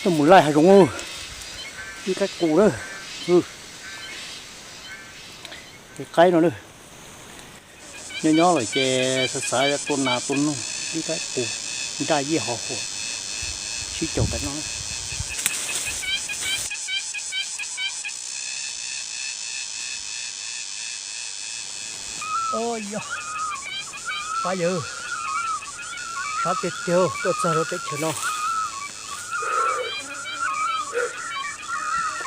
Mus laij hav zoov, ib qaib qus na, ces qaib no na. Nyob nyob lawm ces xav xav tua nas tua noog, ib qaib qus, nraj yij ho huam, sib caum pem no. Pab yawg, sab tiag tiag tuaj txog rau teb chaws no.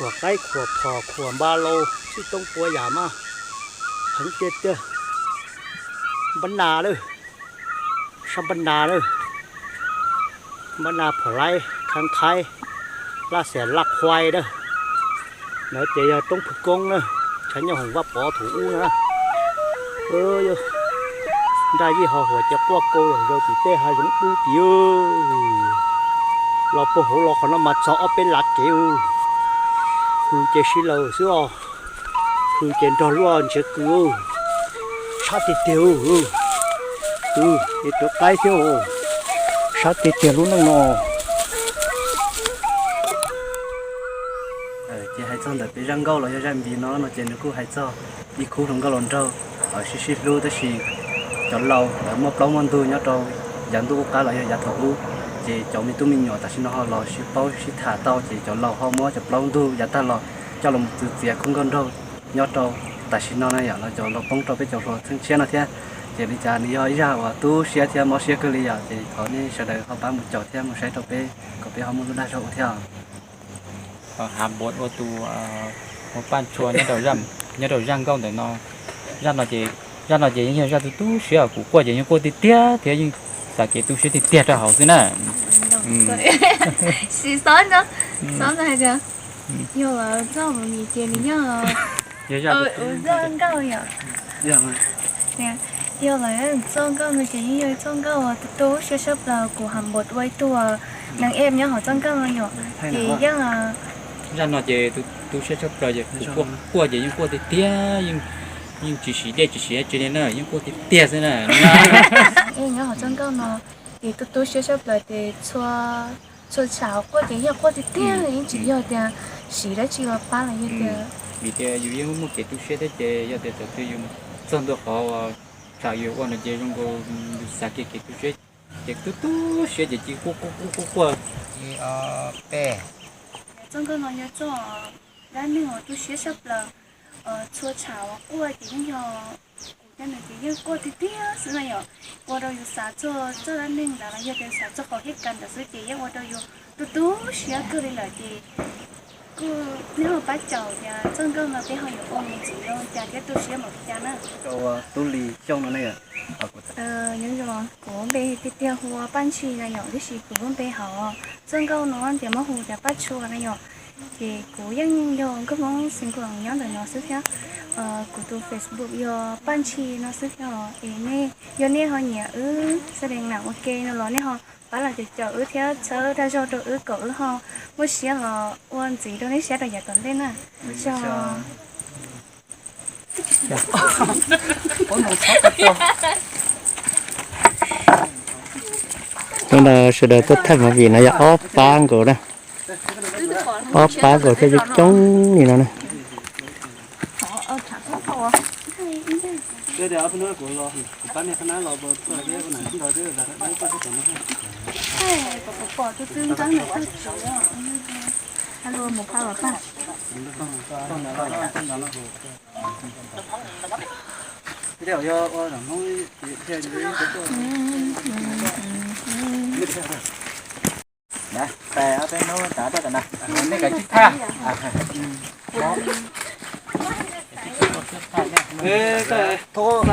Khuam qaib khuam phom khuam npa laus txhij toob puav yam mas heev tiag tiag. Npab nas lawm, sab npab nas lawm, npab nas phom laib khav qhaib, laj xiam laj qhuai na. Lawv ces yog roob phwj koob na, tshav nyooj hoom Vaj Pov thaum ub na. Nraj yij ho huam ces quaj kau zom zaws tim tej hav zoov dub tid. Los puag hauv los qhov no mas txog ob peb lav kev. Hws ces sib laws xwb os, hws ces nrog luaj ntsiav kws. Sab tiag tiag, es tuav qaib thiab, sab tiag tiag lub neej no. Ces hais txog ntawm peb zaj nkauj los yog zaj npis no no ces nws kuj hais txog ib khub hluas nkauj hluas nraug sib sib hlub tab sis cov laus lawv muaj plaub muaj ntug nyob rau yav ntuj qub qab los yog yav thaum ub, ces cov me tub me nyuam tam sim no ho los sib paub sib tham tau ces cov laus ho muab cov plaub ntug yav tag los coj los mus txwv txiav khub nkauj nraug nyob rau tam sim no na yom, los cov los poob rau peb cov hluas txheej tshiab no thiab. Ces li cas nws yog ib zaj uas tu siab thiab mob siab kawg li yom, ces thov nej sawv daws ho pab mus caum thiab mus saib rau peb kom peb ho muaj lub dag zog ua thiab. Hav Npuas ua tus ua Paj Tshua nyob rau zaj nkauj ntawm no. Zaj no ces, zaj no ces yeej yog zaj tu tu siab, kuv quaj ces yeej quaj tiag tiag thiab yeej xav kev tu siab tiag tiag rau hauv xwb na. Yog lawv txoj nkauj no ces yeej yog ib txoj nkauj uas tu tu siab tshaj plaws, kuv Hav Npuas ua ib tug neeg ej nyob hauv txoj nkauj no yom, ces yeej zaj no ces tu siab tshaj plaws, kuv quaj ces yeej quaj tiag tiag, yeej tsis siv dej tsis siv dab tsi li na, yeej quaj tiag tiag xwb na. Ej nyob hauv txoj nkauj no ces tu tu siab tshaj plaws ces txhua tsham quaj ces yog quaj tiag tiag, yeej tsis yog tias siv dab tsi los pab los yog tias. Vim tias yus yeej muaj kev tu siab thiab ces yog tias thaum twg yus txog ntua qhov uas tsham yus ua no ces zoo nkaus yus xav kiag kev tu siab, ces tu tu siab ces cia quaj quaj quaj quaj. Txoj nkauj no yog txoj dab neeg uas tu siab tshaj plaws, txhua tsham uas quaj ces yeej yog kuv thiab nws ces yeej quaj tiag tiag xwb na yom. Ua rau yus xav txog txoj dab neeg ntawd los yog tias xav txog qhov hib kas ntawd xwb ces yeej ua rau yus tu tu siab kawg li lawm ces kuj nej ho pab caum tias txoj nkauj no peb ho yuav ua mus ntxiv zoo li cas thiab tu siab npaum li cas na. Rau Tub Lis Xyooj no ne. Nyob zoo, kuv npe tiag tiag hu ua Paj Ntshis na yom, tiam sis kuv lub npe hauv txoj nkauj no ces muab hu tias Paj Tshua na yom. Ces kuv yeej yog nkauj Hmoob xeev Khuam nyob ntawm no xwb thiab. Kuv tus Facebook yog Paj Ntshis no xwb thiab. Es nej yog nej ho nyiam wb xab dees nam ua ke no los nej ho pab los caum caum wb thiab txhawb dag zog rau wb kom wb ho muaj siab los ua ntxiv rau nej saib rau yav tom ntej na. Hnub no sawv daws tuaj thaij movie no yog ob pab nkaus na, ob pab nkaus thiaj coob coob li no na.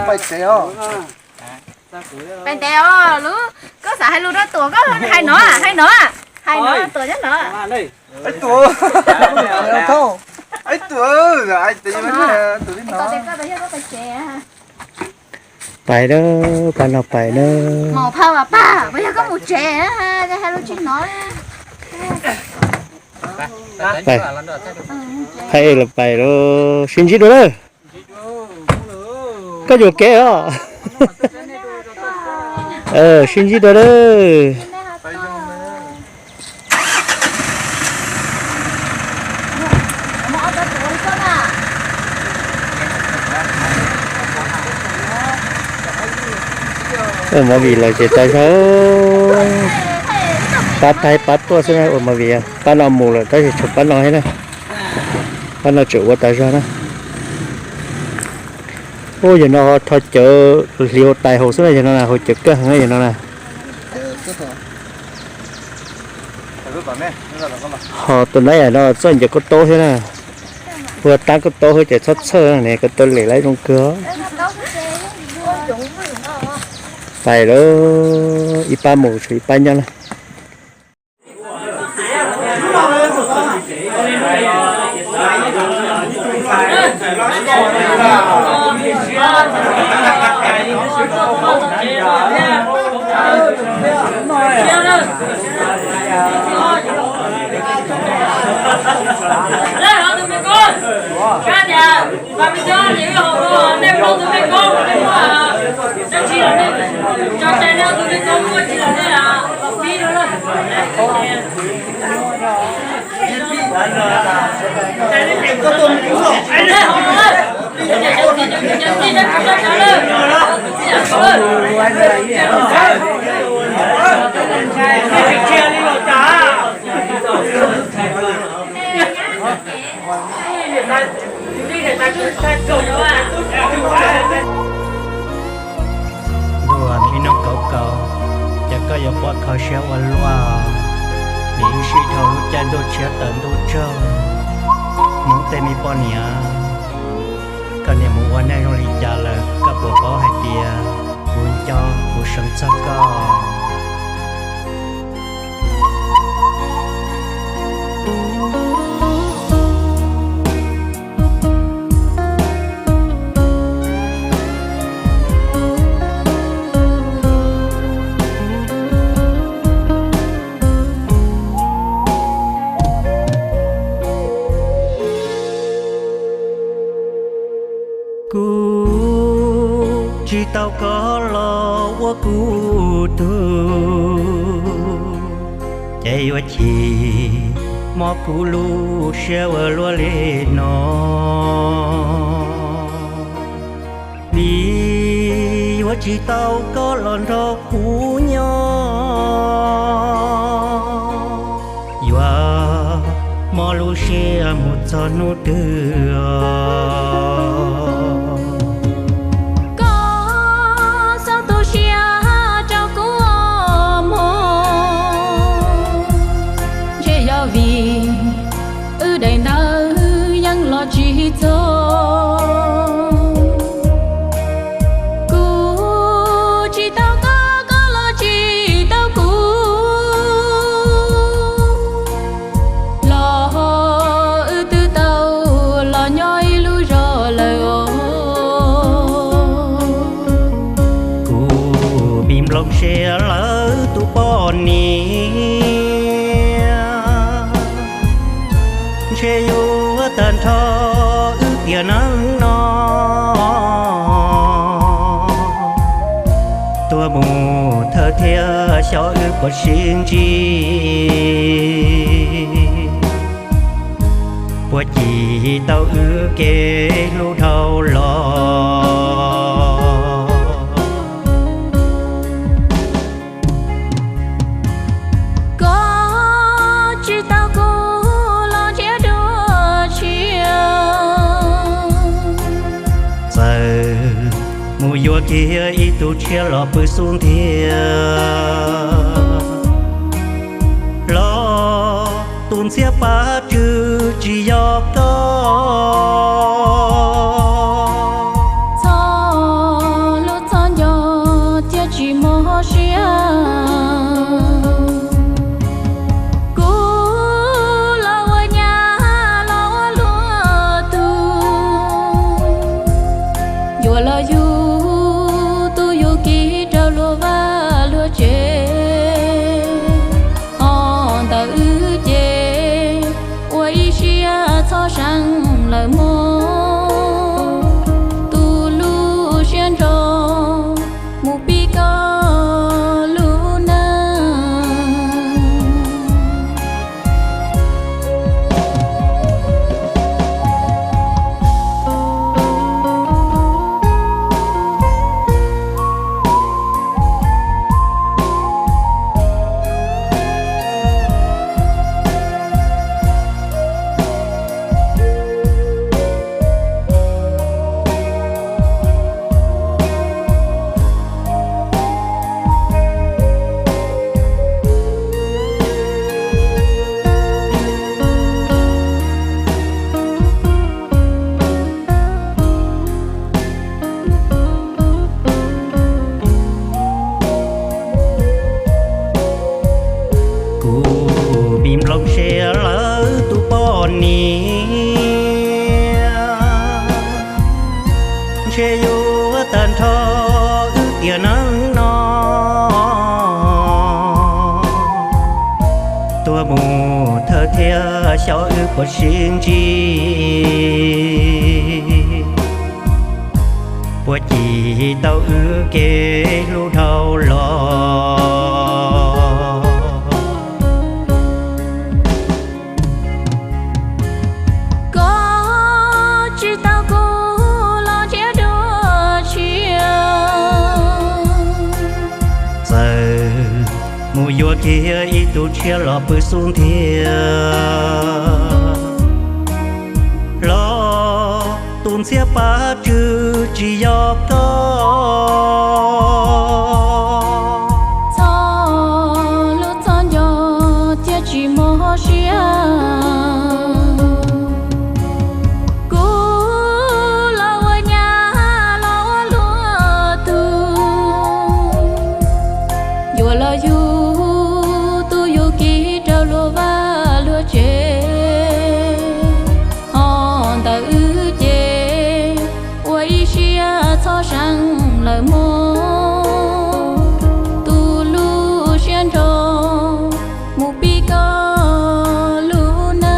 Pais ntev os, lub koj xav hais lus rau Tuam koj hais no, hais no, hais no Tuam nyob no. Pais dab, pais no pais na. Maum pha vas paj, puas yog koj mus tsev, hais lus tsis hnov. Pais, pais los pais los, sib ntsib dua lawm. Koj yuam kev os. Sib ntsib dua lawm. Ua movie lawm ces tas zog, pab taig pab tuaj xwb na. Ua movie, pab no mus lawm tab sis tshuav pab no thiab na. Pab no tseem ua tas zog na. Ub, yog no ho tho cawv hliv tais haus xwb na, yog no na, haus cawv kawg heev na yog no na. Ho tus nab yam no txawj ncaws koj taub thiab na. Ua tab koj taub thiab ces txhob txhawj ne, koj taub lem lawm zoo kawg. Pais lawm, ib pab mus tshuav ib pab nyob na. Ntuj, me noob kauv kauv, cas koj yuav pom kho siab ua luaj. Nim ib sij dhau lub caij ntuj tshiab tawm ntuj tsaug, Hmoob tej me poj niam, koj niam mus ua neej zoo li cas lawm, koj puas paub hais tias kuv nco kuv seev txog koj? Kuv tsis tau koj los ua kuv tug, ces yuav chim mob kuv lub siab ua luaj li no. Vim yuav tsis tau koj los nrog kuv nyob, yuav mob lub siab mus txog hnub twg os. Koj txhob tu siab rau kuv os mog, ntshe yog vim wb daim ntawv yeej los tsis txog. Kuv tsis tau koj, koj los tsis tau kuv, los wb twb tau los nyob ib lub zos lawm os. Kuv vim nplooj siab lawv tus poj niam, ntshe yuav tag nrho wb tiam neej no. Tuaj mus thawj thiab xyov wb puas sib ntsib, puas cim tau wb kev hlub dhau los. Koj tsis tau kuv los ntsiab dua tshiab, txawm mus yuav kiag ib tug tshiab los pw xub ntiag, los tus ntxhiab pab tswv tsis yog koj. Txhob hlub txhob nco thiaj tsis mob siab. Kuv los ua nyab los ua luag tug, yuav los yug tub yug kiv rau luag vaj luag tsev. Ho ntawm wb ces ua ib siab txhob seev lawm mog. Puas sib ntsib, puas cim tau wb kev hlub dhau los. Koj tsis tau kuv los ntsiab dua tshiab, txawm mus yuav kiag ib tug tshiab los pw xub ntiag, los tus ntxhiab pab tswv tsis yog koj. Txhob hlub txhob nco thiab tsis mob siab. Kuv los ua nyab los ua luag tug, yuav los yug tub yug kiv rau luag vaj luag tsev. Ho ntawm wb ces ua ib siab txhob seev lawm mog. Tu lub siab nrho mus pib koj lub neej.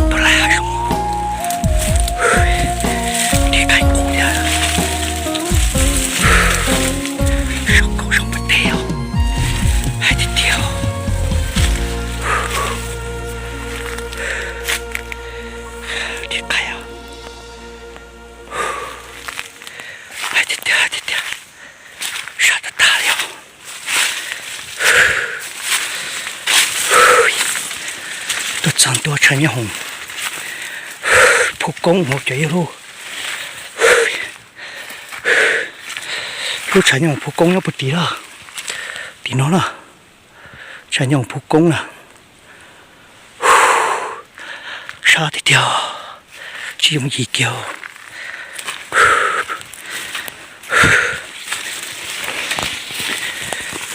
Tuaj laij hav zoov, dib pheej qus thiab, zoo nkauj zoo npaum teb os, hais tiag tiag. Dib qaib os, hais tiag tiag, hais tiag tiag, sab tag tag li os. Tuaj txog ntua tshav nyob hoom Phu Koob hauv cov yawg lub, lub tshav nyob hoom Phu Koob nyob puag tim lawm, tim no na, tshav nyob hoom Phu Koob na. Sab tiag tiag, tsis yooj yim kiag.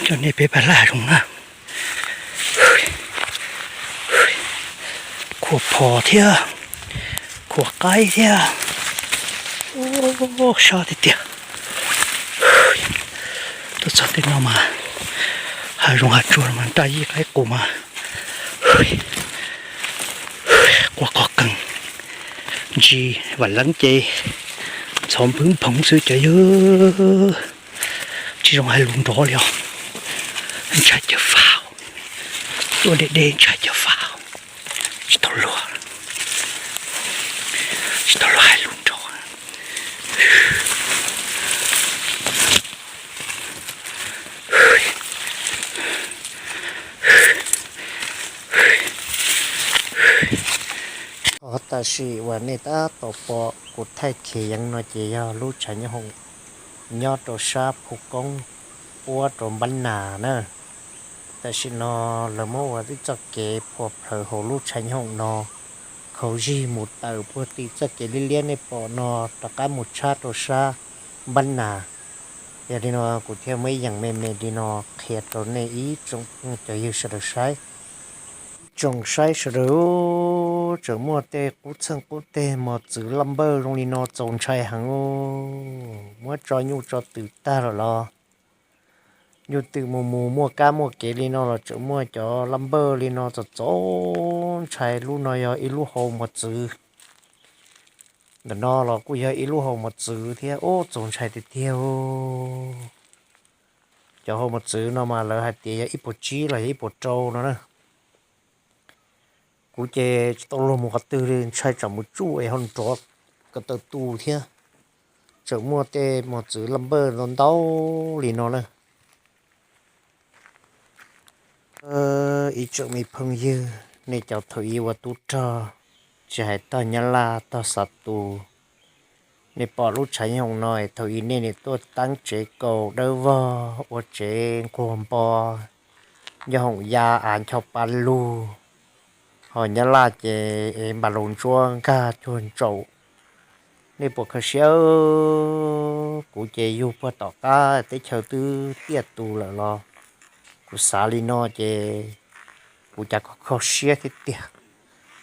Coj nej peb pab laij hav zoov na. Khuam phom thiab, khuam qaib thiab, sab tiag tiag. Tuaj txog tej no mas hav zoov hav tsuag mas nraj yij qaib qus mas quaj qog keeg, ntsis vam leeb ces ntxhov npwb nphoov xwb cov yawg. Tsis zoo hais lus nrov li os, ntshai cov faj, tuaj deb deb ntshai cov faj, tsis tau luag, tsis tau luag hais lus nrov. Tam sim uas nej tab tom pom kuv thaij khiav yeev no ces yog lub tshav nyob hoom nyob rau sab Phu Koob puab rau Npab Nas na. Tam sim no lawv muab ua ib txoj kev phua plhawv hauv lub tshav nyob hoom no, khaus zig mus tawm puag tim txoj kev liab liab nej pom no rov qab mus tshab rau sab Npab Nas. Yog li no kuv thiaj muaj ib yeem me me li no qhia rau nej ib tsoom cov yawg sawv daws saib. Tsoom saib sawv daws, tseem muaj tej qub txheej qub teg mos txwv laj npawj zoo li no txaus ntshai heev. Muab tso nyuj tso twm tag lawm los, nyuj twm mus mus muaj kab muaj kev li no los tseem muaj cov laj npawj li no txaus txaus ntshai. Lub no yog ib lub hau mos txwv, ntawm no los kuj yog ib lub hau mos txwv thiab. Ub, txaus ntshai tiag tiag. Cov hau mos txwv no mas lawv hais tias yog ib puas tsib los yog ib puas rau no na. Kuv ces tsis tau luag mus qhov twg li, ntshai tsam mus tsuj es ho nrov ko taw tu thiab. Tseem muaj tej mos txwv laj npawj ntau ntau li no na. Ib tsoom me phooj ywg, nej cov thaum ub ua tub rog, tsis hais tog Nyab Laj tog Xav Tus, nej pom lub tshav nyob hoom no es thaum ub nej nim tuaj teeb tsev kaus dawb vog, ua tsev nquag npo, nyob hoom ya av ncho pa lug, Ho Nyab Laj ces es npas laus ntsuab nkag cuag ntsaum. Nej puas kho siab? Kuv ces yug puag tom qab teb chaws twb tiaj tus lawm los kuv xav li no ces kuv cas kho kho siab thiab tiag.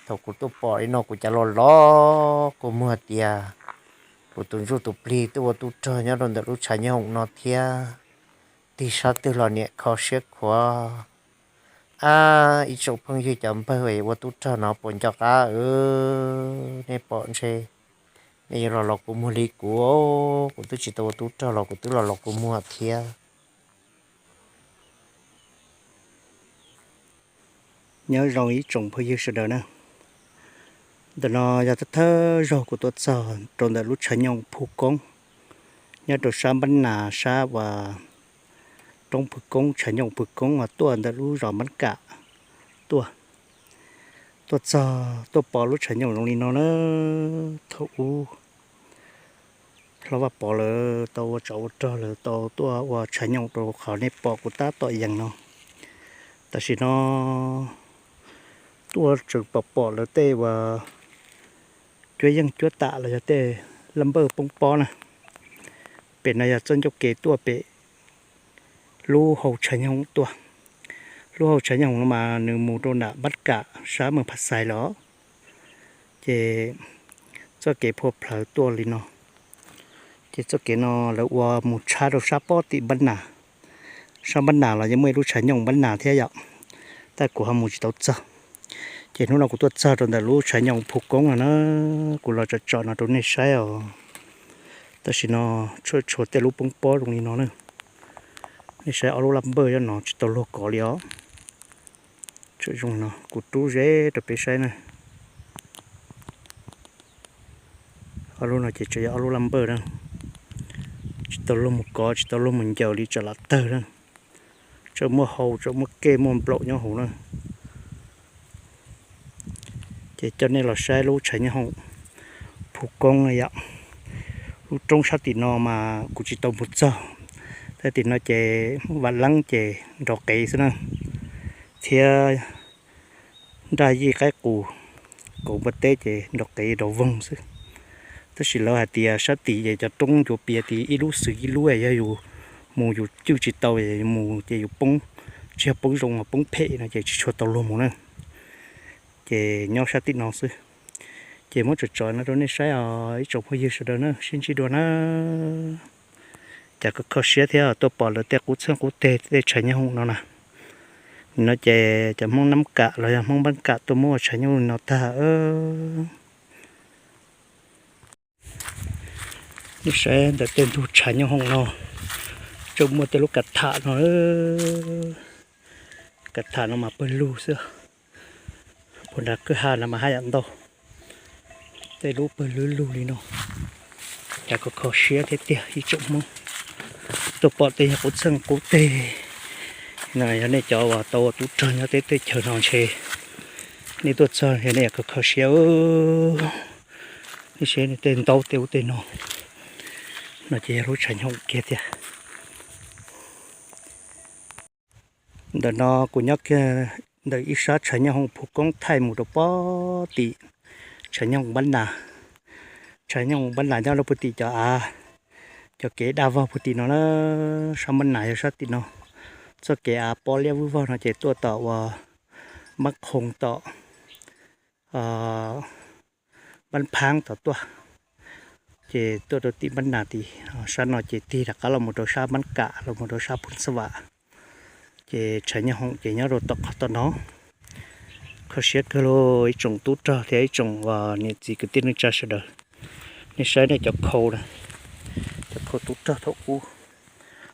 Thaum kuv tuaj pom li no kuv cas los los kua muag tias kuv tus ntsuj tus plig twb ua tub rog nyob rau ntawm lub tshav nyooj no thiab. Tig sab twg los niam kho siab khuav. Ab, ib tsoom phooj ywg cov npawg ua tub rog no puas nco qab? Nej pom ntshe nej yuav los los kua muag li kuv. Kuv twb tsis tau ua tub rog los kuv twb los los kua muag thiab. Nyob zoo ib tsoom phooj ywg sawv daws na. Ntawm no yog thawj thawj zaug kuv tuaj txog rau ntawm lub tshav nyooj Phu Koob, nyob rau sab Npab Nas, sab uas roob Phu Koob, tshav nyooj Phu Koob uas tuaj ntawm lub zos Npab Kam tuaj. Tuaj txog tuaj pom lub tshav nyooj zoo li no na. Thaum ub Hlob Vaj Pov lawv tau ua tsov ua rog lawv tau tuaj ua tshav nyooj rau qhov nej pom kuv tab tom yees no. Tam sim no tuaj tseem pom pom lawv tej uas cuab yeej cuab tam los yog tej laj npawj poob pob na. Pem no yog txoj ncauj kev tuaj pem lub hau tshav nyooj tuaj. Lub hau tshav nyooj no mas nws mus rau nram Npab Kam sab Meej Phaj Xais los. Ces txoj kev phua plhawv tuaj li no. Ces txoj kev no lawv ua mus tshab rau sab pob tim Npab Nas. Sab Npab Nas los yeej muaj ib lub tshav nyooj Npab Nas thiab yom, tab kuv ho mus tsis tau txog. Ces hnub no kuv tuaj txog rau ntawm lub tshav nyooj Phu Koob no na, kuv los tsom tsom no rau nej saib os. Tam sim no tshuav tshuav tej lub poob pob zoo li no na. Nej saib ob lub laj npawj nyob no tsis tau luag kov li os. Tseem zoo no kuv rub ze rau peb saib na. Ob lub no ces tseem yog ob lub laj npawj na, tsis tau luag mus kov tsis tau luag mus ncaws li tsam lam tawg na. Tseem muaj hau tseem muaj kej muaj nplaum nyob hauv na. Ces coj nej los saib lub tshav nyooj hoom Phu Koob na yom. Lub roob sab tim no mas kuv tsis tau mus txog, tab tim no ces Vam Leeb ces nrov qev xwb na, thiab Nraj Yij Qaib Qus, Kauv Npua Teb ces nrov qev nrov voog xwb. Tab sis lawv hais tias sab tid ces cov roob yuav piav tid ib lub xwm ib lub, yog yus mus yus cwj tsis tau, yus mus ces yus poob, tsis yog poob zoo mas poob phem no ces tsis tshua tau luag mus na. Ces nyob sab tim no xwb. Ces muab tsom tsom no rau nej saib os ib tsoom phooj ywg sawv daws na, sib ntsib dua na. Cas kho kho siab thiab tuaj pom lawv tej qub txheej qub teg tej tshav nyooj hoom no na. Nim no ces cov Hmoob Nab Kam los yog Hmoob Npab Kam tuaj muab ua tshav nyooj no tag. Nej saib ntawm tej ntug tshav nyooj hoom no, tseem muaj tej lub kav tham no. Kav tham no mas pawg lug xwb. Puag nram kwj ha no mas haj yam ntau. Tej lub pawg lug lug li no. Cas kho kho siab thiab tiag ib tsoom Hmoob. Tuaj pom tej yog qub txheej qub teg no, yog nej cov uas tau ua tub rog nyob teb tej chaws no ntshe nej tuaj txog ntshe nej yuav kho kho siab. Nej saib tej ntaub tej ub tej no, no ces yog lub tshav nyooj kiag tiag. Ntawm no kuv nyob kiag ntawm ib sab tshav nyooj hoom Phu Koob thaij mus rau pob tim tshav nyooj Npab Nas. Tshav nyooj Npab Nas nyob rau puag tim cov av, cov kev daj vog puag tim no na, sab Npab Nas yog sab tim no. Txoj kev av pob liab vwj vog no ces tuaj tom uas Npab Qhoo tom Npab Phaab tom tuaj, ces tuaj rau tim Npab Nas tid, sab no ces tig rov qab los mus rau sab Npab Kam los mus rau sab Phooj Xa Vam. Ces tshav nyooj hoom ces nyob rau tom qhov tom no. Kho siab kawg lauj ib tsoom tub rog thiab ib tsoom uas niam txiv kwv tij neej tsa sawv daws. Nej saib nej cov khau na, cov khau tub rog thaum ub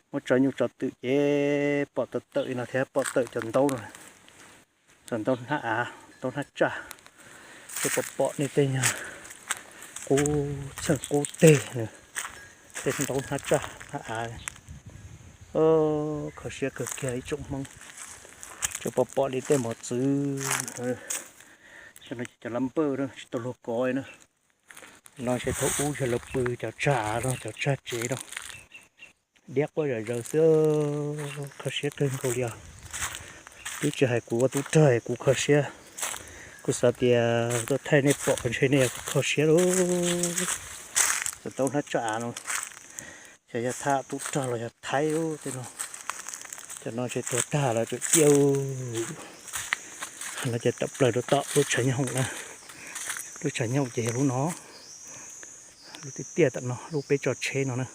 muab tso nyuj tso twm ces pom tawm tawm li no thiab pom tawm cov ntaub no, cov ntaub hnab av, ntaub hnab tsaj. Tuaj pom pom nej tej nyuag qub txheej qub teg, tej ntaub hnab tsaj hnab av. Kho siab kawg kiag ib tsoom Hmoob. Tuaj pom pom nej tej mos txwv, cov lab npawj tsis tau luag kov na. No ntshe thaum ub yog lawv pw cov tsag av no cov tsag tsev no. Diab quaj zom zaws xwb, kho siab kawg nkaus li os. Twb tsis hais kuv ua tub rog es kuv kho siab, Kuv xav tias tuaj thaij nej pom ntshe nej yuav kho siab lauj. Cov taub hnab tsaj av no, xyov yog thaj tub rog los yog thaib tej no. Cov no ntshe tuag tag lawm tseem ciaj. No ces tawm plaws rau tom lub tshav nyooj hoom na. Lub tshav nyooj hoom ces yog lub no, lub tiaj tiaj tom no, lub peb tso tsheb no na.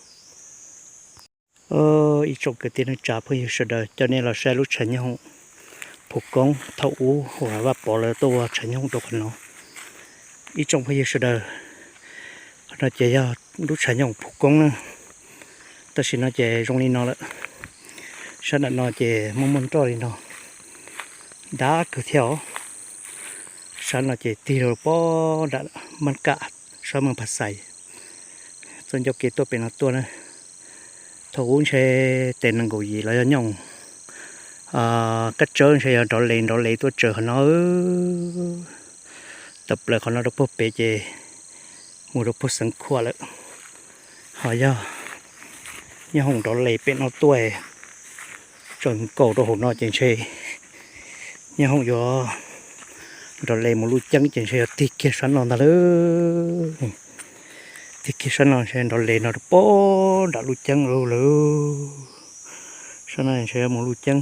Ib tsoom kwv tij neej tsa phooj ywg sawv daws, coj nej los saib lub tshav nyooj hoom Phu Koob thaum ub uas Vaj Pov lawv tuaj ua tshav nyooj hoom rau qhov no. Ib tsoom phooj ywg sawv daws, qhov no ces yog lub tshav nyooj hoom Phu Koob na. Tam sim no ces zoo li no lawm. Sab nram no ces muaj muaj nroj li no, dab kawg thiab os. Sab no ces tig rau pob nram Mab Kam, sab Moos Phas Xais. Txoj ncauj kev tuaj pem no tuaj na. Thaum ub ntshe tes nees nkaum yim los yog nyooj hoom Kab Tsawb ntshe yog nrov les nrov les tuaj tsaws qhov no. Tawm plaws qhov no rau puag pem ces mus rau puag Xeev Khuam lawm. Ho yog nyooj hoom nrov les pem no tuaj, tsaws nkaus rau hauv no ces ntshe nyooj hoom yuav nrov les mus Luj Ceeb ces ntshe yuav tig kiag sab no ntag lauj. Tig kiag sab no ntshe nrov les no rau pob nram Luj Ceeb lawm. Sab no ntshe yuav mus Luj Ceeb.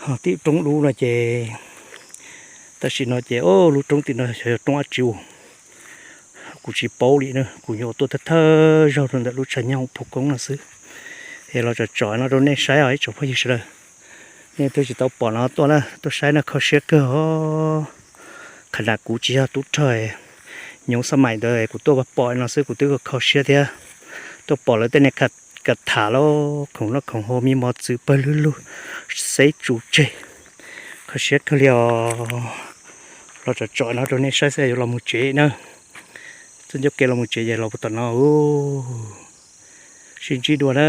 Ho tim roob dub no ces tam sim no ces lub roob tim no xyov yog roob dab tsi, kuv tsis paub li na, kuv nyuam qhuav tuaj thawj thawj zaug rau ntawm lub tshav nyooj hoom Phu Koob no xwb. Es los tsom tsom no rau nej saib os ib tsoom phooj ywg sawv daws. Nej twb tsis tau pom no tuaj na, tuaj saib no kho siab kawg os. Qhov no kuv tsis yog tub rog, nyob xab maim ntawd kuv tuaj pom no xwb kuv twb kho siab thiab. Tuaj pom lawv tej niag ka tham los khoom noj khoom haus, me mos txwv pawg lug lug, xeb tsu tseg. Kho siab kawg li os. Los tsom tsom no rau nej saib xwb yuav los mus tsev na. Txoj ncauj kev los mus tsev ces los puag tom no. Sib ntsib dua na.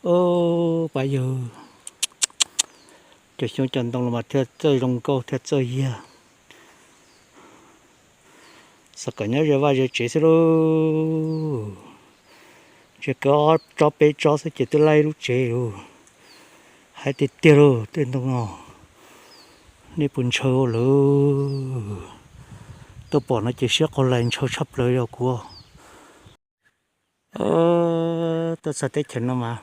Ub, pab yug, cov xyoob cov ntoo los mas thiaj txawj zoo nkauj thiaj txawj yag. Xav kom nyob ze vaj ze tsev xwb lauj. Ntshe kaw ob tsob peb tsob xwb ces twb laib lub tsev lauj. Haib tiag tiag lauj tej ntoo no. Nej puas ntshaw lawm? Tuaj pom no ces siab qhov lais ntshaw tshaj plaws yog kuv. Tuaj txog teb chaws no mas,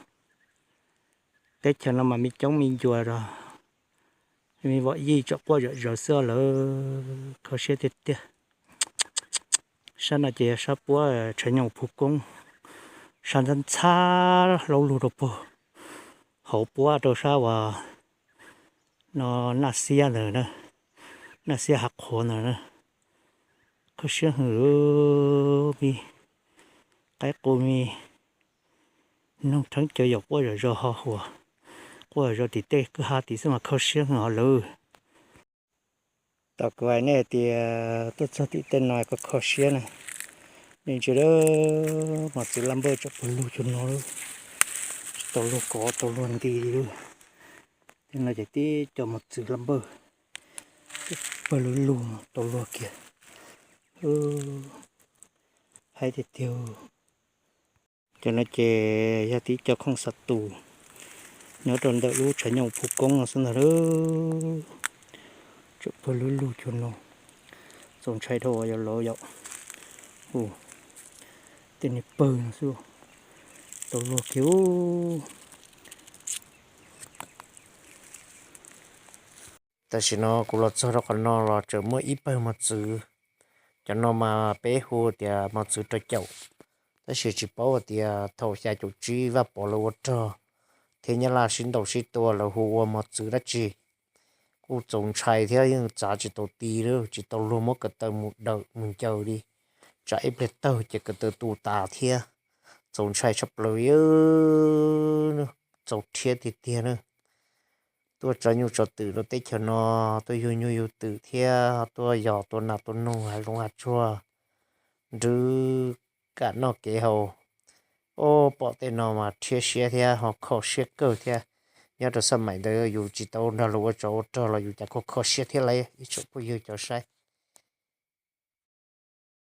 teb chaws no mas me coob me ncua, me vom yij tsom quaj zom zaws xwb lawm, kho siab tiag tiag. Sab no ces yog sab puab tshav nyoog Phu Koob, sab ntxhab ntxhab hlaub lug rau puag hauv puab rau sab uas no Naj Xiab ntawd, Naj Xiab Hav Qhuav ntawd. Kho siab hwm, me qaib qus me noog theeb cawv yaum quaj zom zaws ho huas, quaj zom zaws tim tej kwj ha tid xwb mas kho siab hwm os lawm. Tau kuv hais nej tias tuaj txog tim tej no kho kho siab na. Nej ntsia, mos txwv laj npawj tsom pawg lug cuag no, tsis tau luag kov tau luag nti li. Tej no ces tib co mos txwv laj npawj, pawg lug lug tau luag kiag. Haib tiag tiag. Cov no ces yog tib co khoom xav tus nyob rau ntawm lub tshav nyoog Phu Koob no xwb ntag lauj. Tsom pawg lug lug cuag no, txaus ntshai dhau uas yog lov yom. Tej niag pawg no xwb, tau luag kiag. Tam sim no kuv los txog rau qhov no los tseem muaj ib pawg mos txwv. Cov no mas peb hu tias mos txwv rau caum, tab sis tsis paub tias thaum xya caum tsib Vaj Pov lawv ua rog thiab Nyab Laj sib ntaus sib tua lawv hu ua mos txwv dab tsi. Kuj txaus ntshai thiab yeej txav tsis tau ti li, tsis tau luag muab ko taw mus dawm mus ncaws li, tsam ib pliag tawg ces ko taw tu tas thiab. Txaus ntshai tshaj plaws, txaus rhiab tiag tiag na. Tuaj tso nyuj tso twm rau teb chaws no, tuaj yug nyuj yug twm thiab tuaj yos tua nas tua noog hav zoov hav tsuag, nrwv kam noj kev haus. Ob, pom tej no mas rhiab siab thiab ho kho siab kawg thiab. Nyob rau xab maim ntawd yus tsis tau nrog luag ua tsov ua rog los yus cas kho kho siab thiab lauj ib tsoom phooj ywg cov saib.